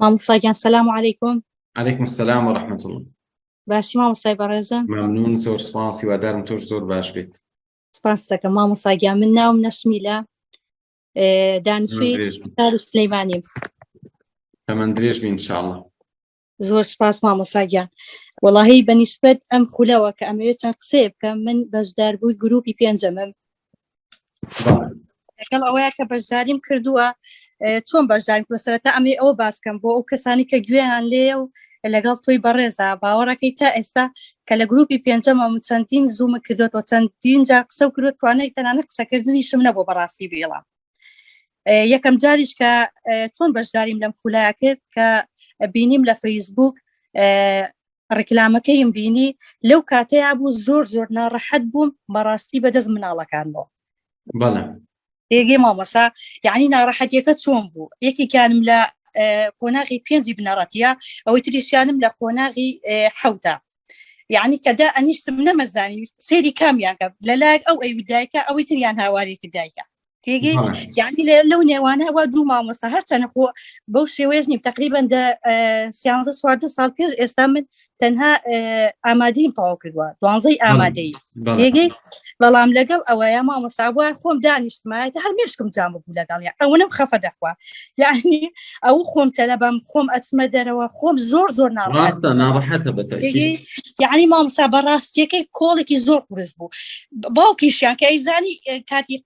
مامۆستا گیان سەلام علیکم. علیکم السلام و رحمة الله. باشی مامۆستای بەڕێزم؟ ممنون زۆر سپاس هیوادارم تۆش زۆر باش بێت. سپاس دەکەم مامۆستا گیان من ناوم نەشمیلە دانیشتووی شاری سلەیمانیم. تەمەن درێژ بی ان شاء الله. زۆر سپاس مامۆستا گیان. وەڵاهی بە نیسبەت ئەم خولەوە کە ئەمەوێت چەند قسەیە بکەم من بەشداربووی گروپی پێنجەمم لەگەڵ ئەوەیە کە بەشداریم کردووە چۆن بەشداریم کردووە سەرەتا ئەمێ ئەوە باسکەم بۆ ئەو کەسانی کە گوێیان لێیە و لەگەڵ تۆی بەڕێزا باوەڕەکەی تا ئێستا کە لە گروپی پێنجەمە من چەندین زوومە کردوەوە چەندین جار قسە و کردوە توانای تەنانەت قسەکردنیشم نەبوو بەڕاستی بێڵام یەکەم جاریش کە چۆن بەشداریم لەم خولایە کرد کە بینیم لە فەیسبوک ڕیکلامەکەیم بینی لەو کاتەیا بوو زۆر زۆر ناڕەحەت بووم بەڕاستی بەدەست مناڵەکانمەوە. بەڵێ. تێگەی مامۆسا یعنی ناڕەحەتیەکە چۆن بوو یەکێکیانم لە قۆناغی پێنجی بنەڕەتیە ئەوەی تریشیانم لە قۆناغی حەوتە یعنی کەدا ئەنیشتم نەمەزانی سێری کامیان کە لەلایەک ئەو ئەی دایکە ئەوەی تریان هاوارێکی دایکە تێگەی یعنی لەو نێوانە وا دوو مامۆستا هەرچەنە خۆ بەو شێوەیەش نیم تقریبا دە سیانزە سواردە ساڵ پێش ئێستا من تەنها ئامادەیم تەواو کردووە دوانزەی ئامادەی تێگەی بەڵام لەگەڵ ئەوەیە مامۆستا بووە خۆم دانیشتمایەتە هەر مێشکم جام بوو لەگەڵیا ئەوەنەم خەفە دەخوا یعنی ئەو خۆم تەلەبەم خۆم ئەچمە دەرەوە خۆم زۆر زۆر ناڕاستە ناڕەحەتە بە تەئکید یعنی مامۆستا بەڕاستیەکەی کۆڵێکی زۆر قورس بوو باوکیشیان کە ئەیزانی کاتی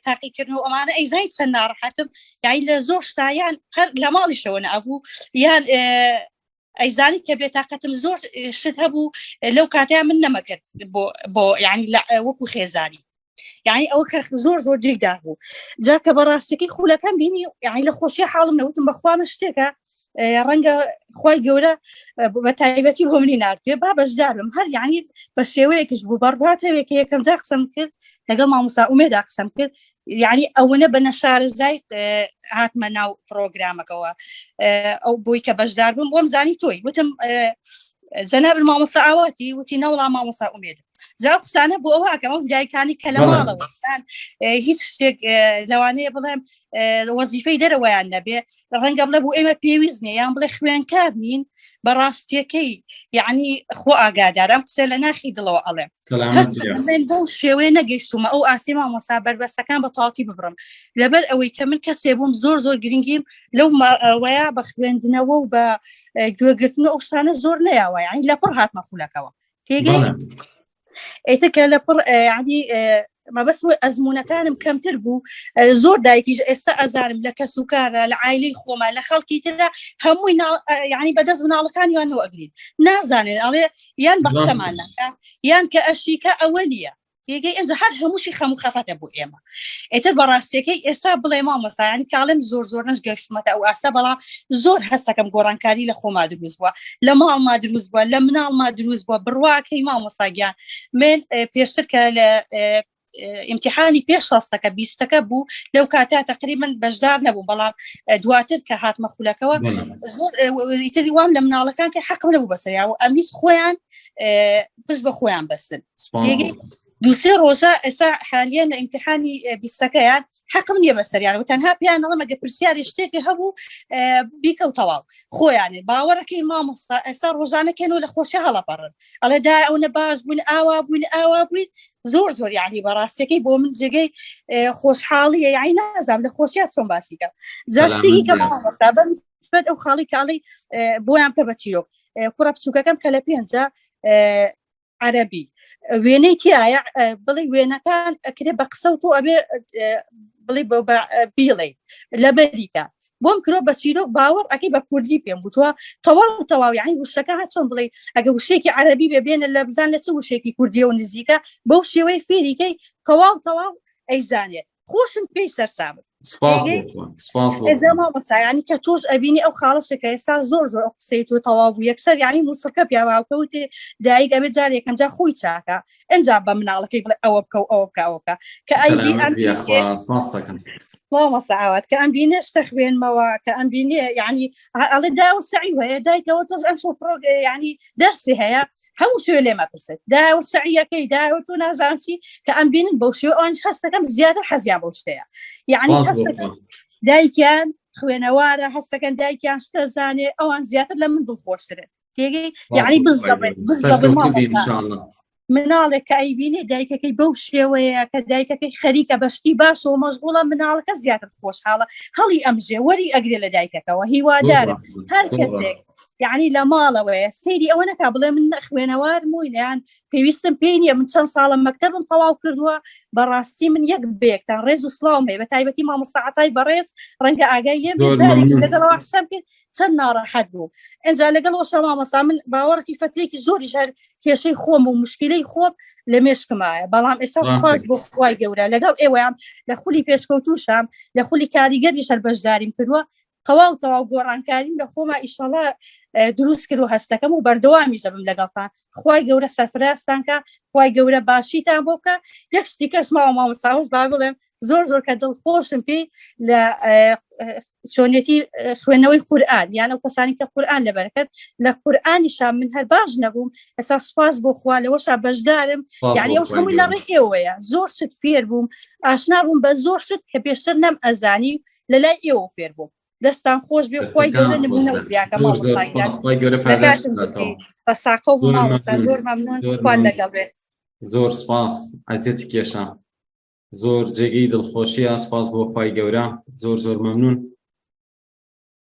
تاقیکردن و ئەمانە ئەیزانی چەند ناڕەحەتم یعنی لە زۆر شتایان هەر لە ماڵیشەوە نەبوو یان ئەیزانی کە بێتاقەتم زۆر شت هەبوو لەو کاتەیان من نەمەکرد بۆ بۆ یعنی وەکو خێزانی یعنی ئەوە کە زۆر زۆر جێگدار بوو جا کە بەڕاستەکەی خولەکەم بینی یعنی لە خۆشی حاڵم نەوتم بەخوامە شتێکە ڕەنگە خی گەورە بە تایبەتی بۆ منی ناردێ با بەشدارم هەر یعنی بە شێوەیەکش بوو بەڕاتەوێک کە یەکەم جار قسەم کرد لەگەڵ مامۆسا ئومێدا قسەم کرد یعنی ئەوەنە بە نەشارەزای هاتمە ناو پرۆگرامەکەەوە ئەو بۆی کە بەشدار بووم بۆم زانی تۆی وتم جەناب مامۆسا ئاواتی وتی نەوڵا مامۆسا ئومێد جا قسانە بۆ ئەوە ئەکەم ئەو دایکانی کە لە ماڵەوە هیچ شتێک لەوانەیە بڵێم وەزیفەی دەرەوەیان نەبێ ڕەنگە بڵێ بۆ ئێمە پێویست نیە یان بڵێ خوێنکار نین بە ڕاستیەکەی یعنی خۆ ئاگادار ئەم قسە لە ناخی دڵەوە ئەڵێم من بەو شێوەیە نەگەیشتومە ئەو ئاسی مامۆسا بەربەسەکان بە تاڵتی ببڕم لەبەر ئەوەی کە من کەسێ بووم زۆر زۆر گرنگیم لەو ماوەیە بە خوێندنەوە و بە گوێگرتن و ئەو شتانە زۆر نەیاوە یعنی لەپڕ هاتمە خولەکەوە تێگەی ئێتر کە لە پڕ ینی مەبەست ئەزمونونەکانم کەمتر بوو زۆر دایکیش ئێستا ئەزانم لە کەس و کارە لە ئایلی خۆمان لە خەڵکی ترە هەمووی ینی بەدەست مناڵەکانیانەوە ئەگرین نازانێت ئەڵێ یان بە قسەمان ناکە یان کە ئەشیکە ئەوە نییە تێگەی ئینجا هەر هەمووشی خەم و خەفەتە بۆ ئێمە ئێتر بەڕاستیەکەی ئێستا بڵێ مامۆسایانی کاڵێم زۆر زۆر نەش گەشتمەتە ئەو ئاسە بەڵام زۆر هەستەکەم گۆڕانکاری لە خۆما دروست بووە لە ماڵما دروست بووە لە مناڵما دروست بووە بڕواکەی مامۆساگیان من پێشتر کە لە ئیمتحانی پێش شاستەکە بیستەکە بوو لەو کاتە تقریبا بەشدار نەبوو بەڵام دواتر کە هاتمە خولەکەوە زۆر ئیتر وام لە مناڵەکان کە حەقم نەبوو بەسەریا و ئەمیز خۆیان پشت بە خۆیان بەستن دوسێ ڕۆژە ئێستا حالیان لە ئیمتحانی بیستەکەیان حەقم نییە بەسەریان و تەنها پێیان دەڵێم ئەگەر پرسیاری شتێکی هەبوو بیکە و تەواو خۆیانێ باوەڕەکەی مامۆستا ئێستا ڕۆژانە کێن و لە خۆشی هەڵەپەڕن ئەڵێ دا ئەوە باش بوون ئاوا بوون ئاوا بووین زۆر زۆر یعنی بەڕاستەکەی بۆ من جێگەی خۆشحاڵیە یعنی نازانم لە خۆشیان چۆن باسیکە جا شتێکی کە مامۆستا بە نسبەت ئەو خاڵی کاڵی بۆیان کە بە چیرۆک کوڕە بچووکەکەم کە لە پێنجە عەرەبی وێنەی تایە بڵێ وێنەکان ئەکرێ بە قسە و تۆ ئەبێ بڵێ بیڵێ لەبەریکە بۆم کرۆ بە چیرۆک باوەڕ ئەەکەی بە کوردی پێم وتووە تەواو تەواو یعنی وشەکە هە چۆن بڵێ ئەگە وشێکی عەربی بێ بێنە لە بزان لە چ وشێکی کوردیەوە نزیکە بەو شێوەی فێریکەی تەواو تەواو ئەیزانێت خۆشم پێی سەرسامم سپاس بۆ خوا سپاس بۆ ئێجا مامۆستا یعنی کە تۆش ئەبینی ئەو خاڵەشە کە ئێستا زۆر زۆر ئەو قسەی تۆ تەواو بوو یەکسەر یعنی موسڵکە پیاواوکەوتێ دایک ئەبێ جار یەکەم جار خۆی چاکە ئەنجا بە مناڵەکەی بڵێ ئەوە بکە و ئەوە بکە ئەوە بکە کە ئەی بی سەلامەت ئەم بی یاخوا سپاس دەکەم مامۆستا ئاوات کە ئەم بینێ شتە خوێنمەوە کە ئەم بینێ یعنی ئەڵێ دا و سەعی هەیە دایکەوە تۆش ئەم شەو پرۆ یعنی دەرسی هەیە هەموو شوێ لێمە پرسێت داوە سەعیەکەی داوە تۆ نازانم چی کە ئەم بینن بەو شێوە ئەوانیش هەستەکەم زیاتر حەزیان بەو شتەیە یعنی سپاس بۆ هەستەکەم خوا. دایکیان خوێنەوارە هەستەکەن دایکیان شتە زانێ ئەوان زیاتر لە من دڵخۆشترن تێگەی یعنی بزەبێت بزەبێت مناڵێک کە ئەیبینێ دایکەکەی بەو شێوەیە کە دایکەکەی خەریکە بەشتی باشەوە مەشغوڵە مناڵەکە زیاتر خۆشحاڵە هەڵی ئەمژێ وەری ئەگرێ لە دایکەکەوە هیوادارم هەر کەسێک یعنی لە ماڵەوەیە سەیری ئەوە نەکا بڵێ من خوێنەوار موویان پێویستم پێی نییە من چەند ساڵم مەکتەبم تەواو کردووە بەڕاستی من یەک بێکتان ڕێز و سڵاوم هەیە بە تایبەتی مامۆستا عەتای بەڕێز ڕەنگە ئاگای لێم بێت جارێکیش لەگەڵەوە قسەم کرد چەند ناڕەحەت بوو ئینجا لەگەڵ وەشە مامۆستا من باوەڕکی فەترێکی زۆریش هەر کێشەی خۆم و مشکلەی خۆم لە مێشکمایە بەڵام ئێستا سپاس بۆ خوای گەورە لەگەڵ ئێوەیان لە خولی پێشکەوتوشام لە خولی کاریگەریش هەر بەشداریم کردووە تەواو تەواو گۆڕانکاریم لە خۆما ئیشەڵا دروست کرد و هەستەکەم و بەردەوامیش دەبم لەگەڵتان خوای گەورە سەرفراستان کە خوای گەورە باشیتان بۆ بکە یەک شتی کەس ماوە مامۆستاوەش با بڵێم زۆر زۆر کە دڵخۆشم پێی لە چۆنیەتی خوێندنەوەی قورئان یان ئەو کەسانی کە قورئان لەبەرەکەن لە قورئانیشا من هەر باش نەبووم ئێستا سوپاس بۆ خوا لەوەشا بەشدارم یعنی ئەو هەمووی لە ڕێی ئێوەیە زۆر شت فێر بووم ئاشنا بووم بە زۆر شت کە پێشتر نەم ئەزانی لە لای ئێوە فێر بووم دەستان خۆش بێ خۆی گەورە نمونە و زیاکە بە ساقە و مامۆستا زۆر مەمنون خوان لەگەڵ بێ زۆر سپاس ئەزیەتی کێشا زۆر جێگەی دڵخۆشیە سپاس بۆ خوای گەورە زۆر زۆر مەمنون.